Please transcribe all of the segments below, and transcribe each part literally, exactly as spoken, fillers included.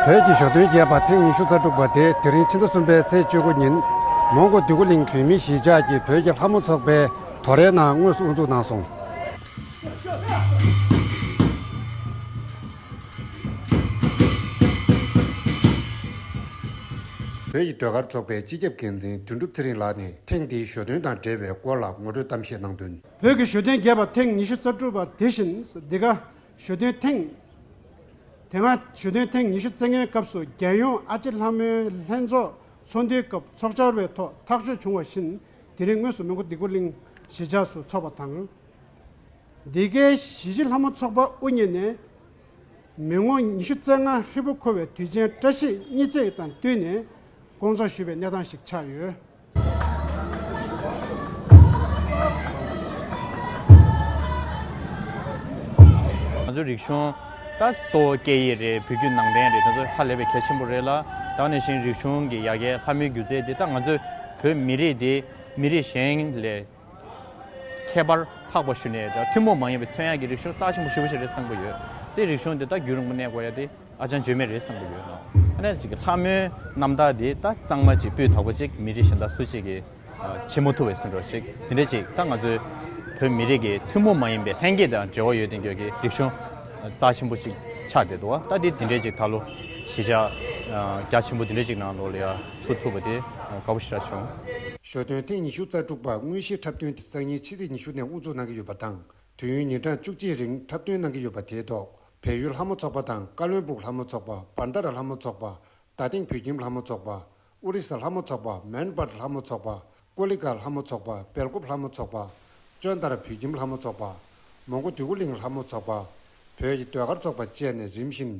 བོད་ཀྱི་ཞོ་སྟོན་རྒྱས་པ་ཐེངས་ཉི་ཤུ་རྩ་དྲུག་པ་དེ་དེ་རིང་ཕྱི་ཟླ་གསུམ་པའི་ཚེས་བཅུ་དགུ་ཉིན་མོན་གྷོ་འདོད་རྒུ་གླིང་བོད་མིའི་གཞིས་ཆགས་ཀྱི་བོད་ཀྱི་ལྷ་མོ་ཚོགས་པའི་དོ་རའི་ནང་དངོས་སུ་དབུ་འཛུགས་གནང་སོང་། བོད་ཀྱི་ཟློས་གར་ཚོགས་པའི་སྤྱི་ཁྱབ་འགན་འཛིན་དོན་གྲུབ་ཚེ་རིང་ལགས་ནས་ཐེངས་འདིའི་ཞོ་སྟོན་དང་འབྲེལ་བའི་སྐོར་ལ་ངོ་སྤྲོད་གཏམ་བཤད་གནང་དོན། བོད་ཀྱི་ཞོ་སྟོན་རྒྱས་པ་ཐེངས་ཉི་ཤུ་རྩ་དྲུག་པ་དེ་བཞིན་འདི་ག་ཞོ་སྟོན་ཐེངས། དེ་སྔ་ཞོ་སྟོན་ཐེངས་ཉི་ཤུ་རྩ་ལྔའི་སྐབས་སུ་རྒྱལ་ཡོངས་ཨ་ཅེ་ལྷ་མོའི་ལྷན་ཚོགས་ཚོགས་འདུའི་སྐབས་ཚོགས་བཅར་བའི་ཐོག་ཐག་གཅོད་བྱུང་བ་བཞིན། དེ་རིང་དངོས་སུ་མོན་གྷོ་འདོད་རྒུ་གླིང་གཞིས་ཆགས་སུ་འཚོགས་པ་དང་། འདི་གའི་གཞིས་བྱེས་ལྷ་མོ་ཚོགས་པ་དབུ་བརྙེས་ནས་མི་ངོ་ཉི་ཤུ་རྩ་ལྔ་ཧྲིལ་པོ་འཁོར་བའི་དུས་ཆེན་བཀྲ་ཤིས་གཉིས་བརྩེགས་དང་བསྟུན་ནས་དགོང་ཚོགས་ཞུས་པའི་གནས་སྟངས་ཤིག་ཆགས་ཡོད། ང་ཚོའི་རིག་གཞུང་ད་གཙོ་བོ་སྐད་ཡིག་རེད། བོད་བརྒྱུད་ནང་བསྟན་རེད། ང་ཚོ་ཧ་ལས་པའི་གལ་ཆེན་པོ་རེད་ལ། ད་ག་ནང་བཞིན་རིག་གཞུང་གི་ཡ་གྱལ་ལྷ་མོའི་སྒྱུ་རྩལ་འདི་ད་ང་ཚོའི་བོད་མི་རིགས་འདི་མི་རིགས་གཞན་ལས་ཁྱད་པར་ལྷག་པ་ཞུ་ནས་ད་ཐུན་མོང་མ་ཡིན་པའི་མཚོན་ཡག་གི་རིག་གཞུང་རྩ་ཆེན་པོ་ཞེ་པོ་ཞིག་རེད་བསམ་གྱི་ཡོད། དེ་རིག་གཞུང་འདི་ད་རྒྱུན་རིང་པོ་གནས་དགོས་ཡ་དེ་ཨ་ཅང་བརྗོད་མེད་རེད་བསམ་གྱི་ཡོད་ནོ། ཨ་ནི་ཅིག་ལྷ་མོའི་རྣམ་ཐར་འདི་ད་གཙང་མ་ཅིག་སྤུས་དག་པོ་ཅིག་མི་རིགས་གཞན་དག་སུ་གཅིག་གིས་ཨ་བྱེད་མ་ཐུབ་པའི་བཟོ་འདྲ་ཅིག་དེ་འདྲ་ཅིག་ད་ང་ཚོའི་བོད་མི་རིགས་ཀྱི་ཐུན་མོང་མ་ཡིན་པའི་ལྷན་སྐྱེས་དང་འབྲེལ་བ་ཡོད་ལྡན་གྱི་རིག་གཞུང་རྩ་ཆེན་པོ་ཅིག་ཆགས་བསྡད་འདུག་བ། ད་དེ་དེ་འདྲ་ཅིག་ད་ལོ་གཞིས་ཆགས་ཨ་རྒྱ་ཆེན་པོ་དེ་འདྲ་ཅིག་ནང་ལོགས་ལ་ཡ་ཚུགས་ཐུབ་པ་དེ་དགའ་པོ་ཞེ་དྲག་བྱུང་། ཞོ་སྟོན་ཐེངས་ཉི་ཤུ་རྩ་དྲུག་པ་དངོས་གཞིའི་འཁྲབ་སྟོན་དེ་སང་ཉིན་ཕྱི་ཚེས་ཉི་ཤུ་ནས་དབུ་འཛུགས་གནང་གི་ཡོད་པ་དང་། དུས་ཡུན་ཉིན་གྲངས་བཅུ་གཅིག་རིང་འཁྲབ་སྟོན་གནང་གི་ཡོད་པ་དེའི་ཐོག་བལ་ཡུལ་ལྷ་མོ་ཚོགས་པ་དང་། ཀ་བློན་སྦུག་ལྷ་མོ་ཚོགས་པ། བྷན་དྷ་ར་ལྷ་མོ་ཚོགས་པ། རྡ་སྟེང་བོད་ཁྱིམ་ལྷ་མོ་ཚོགས་པ། ཨོ་རི་ས་ལྷ་མོ་ཚོགས་པ། མན་སྦར་ལྷ་མོ་ཚོགས་པ། ཀོ་ལི་གྷལ་ལྷ་མོ་ཚོགས་པ། སྦེལ་ཀོབ་ལྷ་མོ་ཚོགས་པ། ཅོན་ཏ་ར་བོད་ཁྱིམ་ལྷ་མོ་ཚོགས་པ། མོན་གྷོ་འདོད་རྒུ་གླིང་ལྷ་མོ་ཚོགས་པ། བོད་ཀྱི་ཟློས་གར་ཚོགས་པ་བཅས་ནས་རིམ་བཞིན་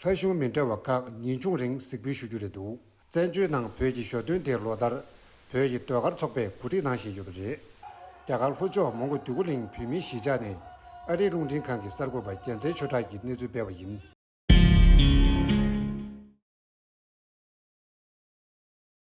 ལྷ་གཞུང་མི་འདྲ་བ་ཁག་ཉིན་ཆུང་རིང་གཟིགས་འབུལ་ཞུ་རྒྱུ་རེད་འདུག། བཙན་བྱོལ་ནང་བོད་ཀྱི་ཞོ་སྟོན་དེ་ལོ་ལྟར་བོད་ཀྱི་ཟློས་གར་ཚོགས་པས་གོ་སྒྲིག་གནང་བཞིན་ཡོད་པ་རེད། རྒྱ་གར་ལྷོ་ཕྱོགས་མོན་གྷོ་འདོད་རྒུ་གླིང་བོད་མིའི་གཞིས་ཆགས་ནས་ཨ་རིའི་རླུང་འཕྲིན་ཁང་གི་གསར་འགོད་པ་རྒྱལ་མཚན་ཆོས་གྲགས་ཀྱིས་གནས་ཚུལ་སྤེལ་བ་ཡིན།